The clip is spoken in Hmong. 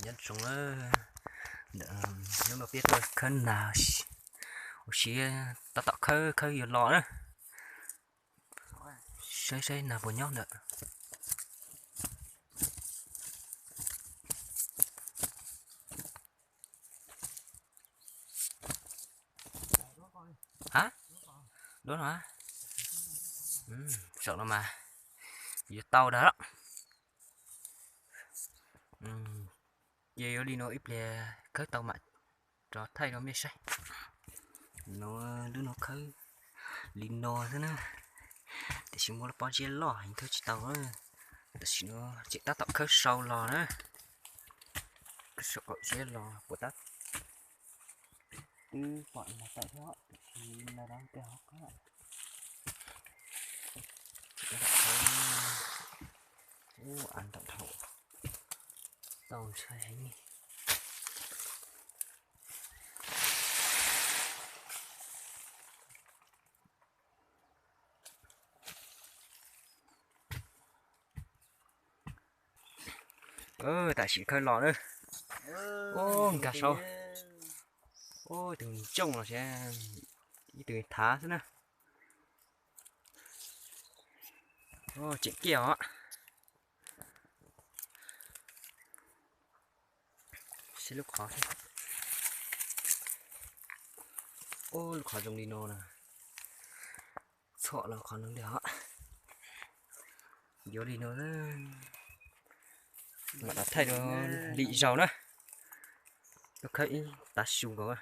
Nyob zoo, hnub no peb tuaj khawb nag, ua siab tab tom khawb khawb yuav los na. Saib saib nag puas nyob ntawm. Ha, duab no, saum no mas yuav tau dag lawm. Ces yuav li no ib pliag khawb tau mam rov thaij rau mej saib. No, lub no khawb li no xwb na. Tiam sis muaj lub pob zeb loj heev khawb tsis tau. Tam sim no tseem tab tom khawb sau los na. Khawb sau kom zeb los puas tab. Twb pom nag tawm thiab, tiam sis nag no tej hov qab. Ub, av ntawm dhau, tau ntshai heev. Tam sim khawb los na. Ub, nkag saud. Ub, tus ntsooj los sis ib tug thav xwb na. Tseem kiag os. Saib lub qhov, ub, lub qhov zoo li no na. Txhom los qhov no li os. Yuav li no, mam rov thaij rau lwm zaus na. Tuaj khawb ib tav su nkaus.